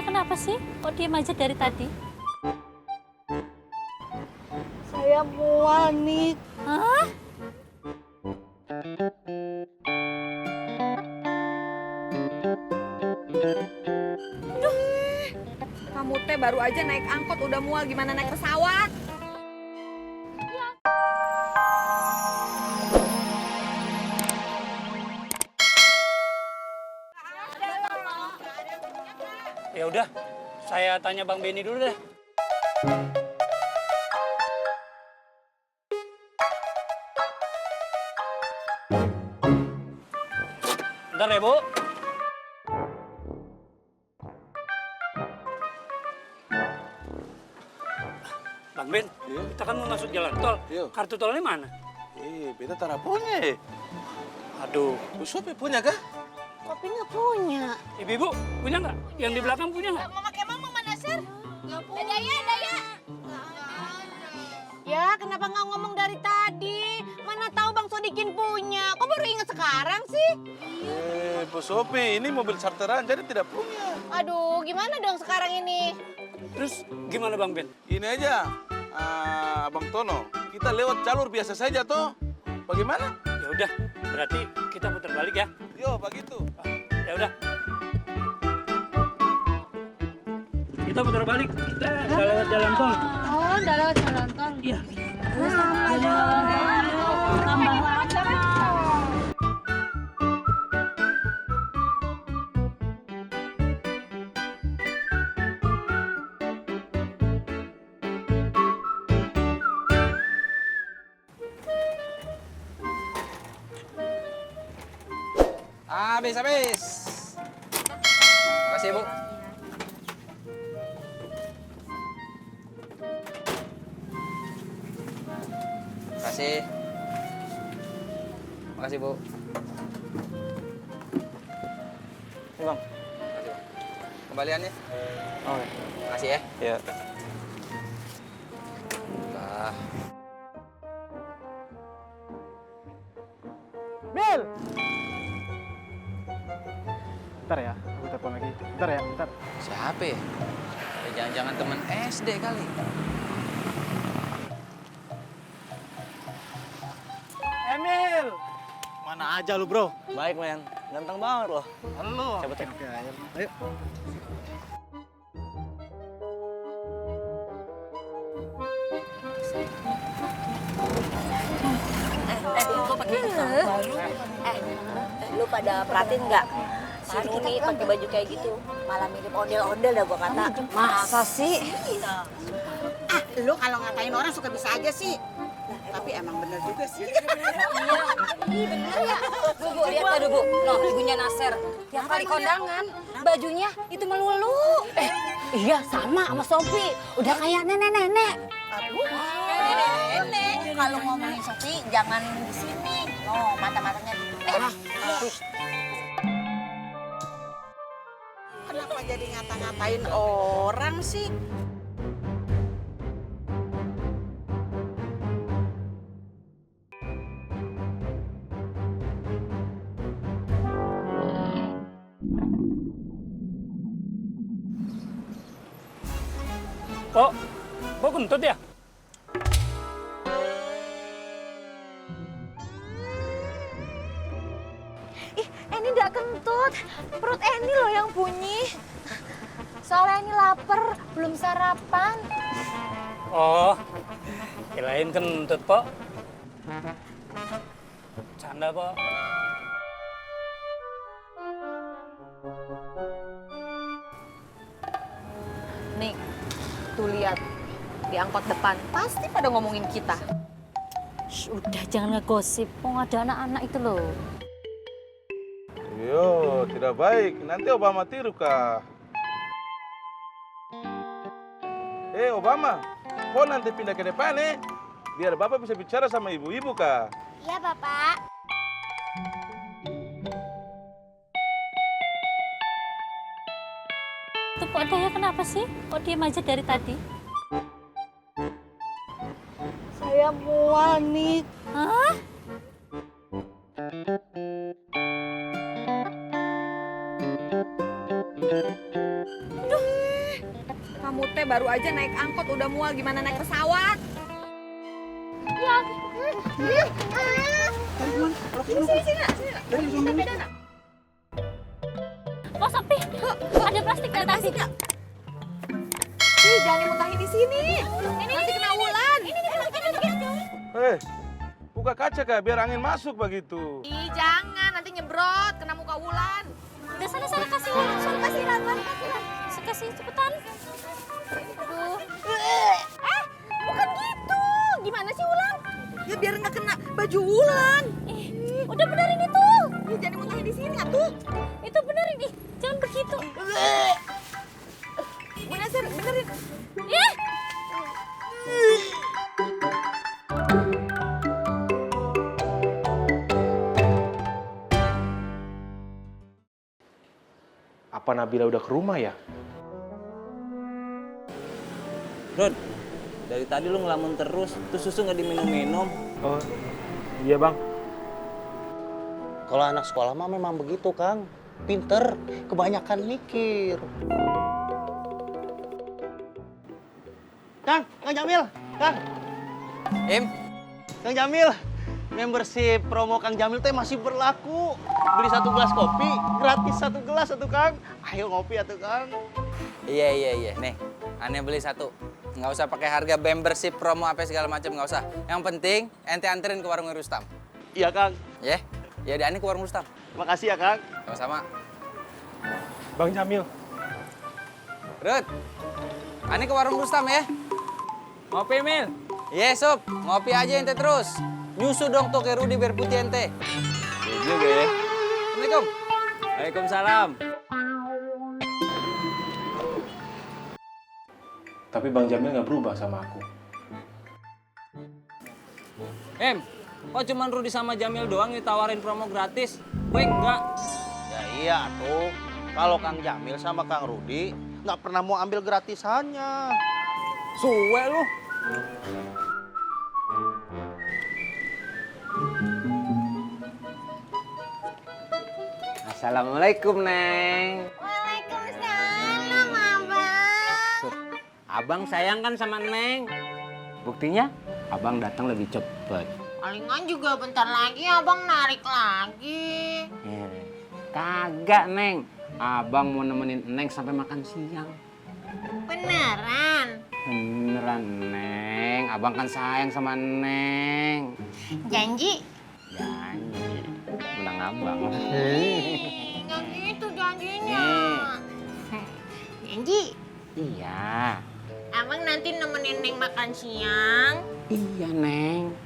kenapa sih? Kok diem aja dari tadi? Saya mual nih. Hah? Kamu teh baru aja naik angkot udah mual, gimana naik pesawat? Ya udah, saya tanya Bang Benny dulu deh. Bentar ya, Bu. Bang Ben, Iya. kita kan mau masuk jalan tol. Iya. Kartu tolnya mana? Beta tak punya. Aduh, Usope punya kah? Kopinya punya. ibu-ibu punya nggak? Yang di belakang punya nggak? Mama Kemang mau mana, Sir? Nggak punya. Daya. Ya, kenapa nggak ngomong dari tadi? Mana tahu Bang Sodikin punya. Kok baru ingat sekarang sih? Bu Sopi, ini mobil charteran jadi tidak punya. Aduh, gimana dong sekarang ini? Terus gimana Bang Ben? Ini aja, Abang Tono, kita lewat jalur biasa saja toh. Bagaimana? Ya udah, berarti kita putar balik ya. Yo, begitu. Ya udah. Kita putar balik. Kita udah lewat jalan tol. Oh, udah lewat jalan tol. Iya. Tambah aja. Habis. Makasih, Bu. Makasih. Makasih, Bu. Ini, Bang. Makasih, Bang. Kembaliannya? Oh, makasih ya. Iya. Nah. Mil! Bentar ya, aku telepon lagi. Bentar ya, bentar. Siapa ya? Jangan-jangan teman SD kali. Emil! Mana aja lu, bro? Baik, men. Ganteng banget loh. Halo. Coba cek. Oke, ayo. Kok pakai baru? Lu pada perhatiin nggak? Si Nuni pakai baju kayak gitu, malah mirip ondel-ondel dah gua kata. Masa sih? Lu kalau ngatain orang suka bisa aja sih. Tapi emang bener juga sih. Iya bener ya. Bu, lihat tuh Bu. Loh, ibunya Nasir. Tiap kali kondangan, bajunya itu melulu. Iya, sama Sopi. Udah kayak nenek-nenek. Nenek. Kalau ngomongin Sofi, jangan di sini. Oh, mata-matanya. Kenapa jadi ngata-ngatain orang sih? Kok kentut ya? Ini nggak kentut. Perut Eni loh yang bunyi. Soalnya Eni lapar, belum sarapan. Oh, kirain kentut, Pok. Canda, Pok. Nih, tuh lihat. Di angkot depan, pasti pada ngomongin kita. Shh, udah jangan ngegosip. Oh, ada anak-anak itu loh. Yo, tidak baik. Nanti Obama tiru kah? Obama, kok nanti pindah ke depan biar Bapak bisa bicara sama ibu-ibu kah? Iya, Bapak. Tuh, Pok Daya kenapa sih? Kok diem aja dari tadi? Saya mual nih. Hah? Aduh, Kamu teh baru aja naik angkot udah mual, gimana naik pesawat? Oh, Sopi, ada plastik di atas. Ih, jangan dimuntahin di sini. Nanti kena Wulan. Buka kaca kak, biar angin masuk begitu. Ih, jangan, nanti nyebrot kena muka Wulan. Udah sana kasih Wulan, sana kasih Wulan. Kasih cepetan. Aduh. Bukan gitu. Gimana sih Wulan? Ya biar nggak kena baju Wulan. Udah benerin itu. Ih, jangan dimuntahin di sini atuh. Itu benerin nih. Jangan begitu. Benerin. Ih. Apa Nabila udah ke rumah ya? Rod, dari tadi lu ngelamun terus, tuh susu nggak diminum-minum. Oh, iya bang. Kalau anak sekolah mah memang begitu, Kang. Pinter, kebanyakan mikir. Kang Jamil, Kang. Kang Jamil, membership promo Kang Jamil teh masih berlaku. Beli 1 gelas kopi, gratis 1 gelas atuh Kang. Ayo ngopi atuh Kang. Iya. Nih, aneh beli 1. Nggak usah pakai harga membership promo apa segala macam, nggak usah. Yang penting ente anterin ke warung Rustam. Iya Kang. Ya, ya aneh ke warung Rustam. Makasih ya Kang. Sama-sama. Bang Jamil. Rut, aneh ke warung Rustam ya. Ngopi, Mil. Iya, Sob. Ngopi aja ente terus. Nyusu dong tuh ke Rudi biar putih ente. Iya juga ya. Assalamualaikum. Waalaikumsalam. Tapi Bang Jamil nggak berubah sama aku. Kok cuman Rudi sama Jamil doang ditawarin promo gratis? Gue enggak. Ya iya tuh. Kalau Kang Jamil sama Kang Rudi nggak pernah mau ambil gratisannya. Suwe lu. Assalamualaikum, Neng. Waalaikumsalam, Abang. Abang sayang kan sama Neng. Buktinya, abang datang lebih cepet. Palingan juga bentar lagi Abang narik lagi. Kagak, Neng. Abang mau nemenin Neng sampai makan siang. Beneran? Beneran, Neng. Abang kan sayang sama Neng. Janji? Janji. Menang abang. Nggak gitu janjinya. Janji? Iya. Abang nanti nemenin Neng makan siang. Iya, Neng.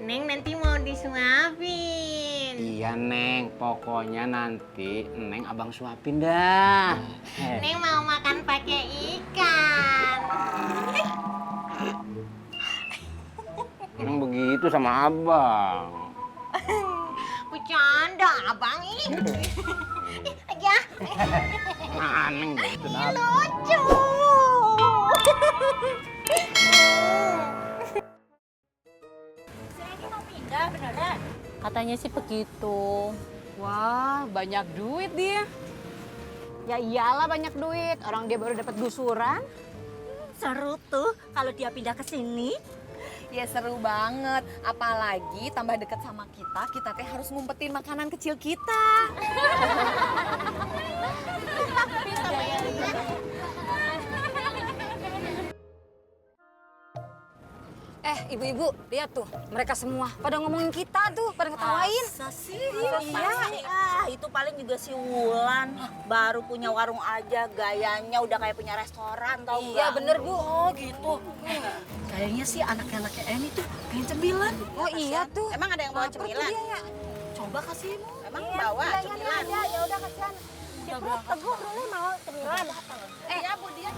Neng nanti mau disuapin. Iya, Neng. Pokoknya nanti Neng abang suapin dah. Neng mau makan pakai ikan. Neng begitu sama abang. Bercanda Abang ini. Ya. Neng gitu, Lucu. Katanya sih begitu. Wah, banyak duit dia. Ya iyalah banyak duit, orang dia baru dapat gusuran. Seru tuh kalau dia pindah ke sini. Ya seru banget, apalagi tambah deket sama kita teh harus ngumpetin makanan kecil kita. Ibu-ibu, lihat tuh, mereka semua pada ngomongin kita tuh, pada ketawain. Masa sih? Iya. Itu paling juga si Wulan baru punya warung aja, gayanya udah kayak punya restoran, tau nggak? Iya bener Bu. Oh gitu. Kayaknya sih anaknya Eni tuh pengen cemilan. Oh iya tuh. Emang ada yang bawa Lapar tuh cemilan? dia ya. Coba kasih mu. Emang bawa cemilan? Ya udah kasihan. Teguh dulu mau cemilan. Iya Bu, dia.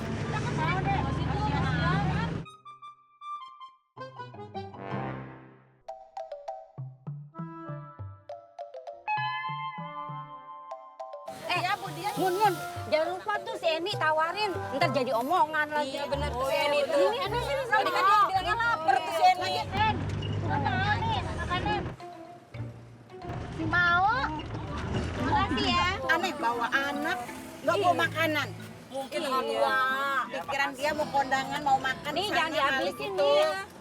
Mun, jangan lupa tuh si Eni tawarin, ntar jadi omongan lagi. Iya bener tuh si Eni tuh. Ini sini sama. Tadi kan dia bilangnya lapar tuh si Eni. Mau? Makasih ya. Aneh bawa anak, nggak bawa makanan. Mungkin pikiran dia mau kondangan, mau makan. Nih sana jangan kali dihabisin gitu. nih.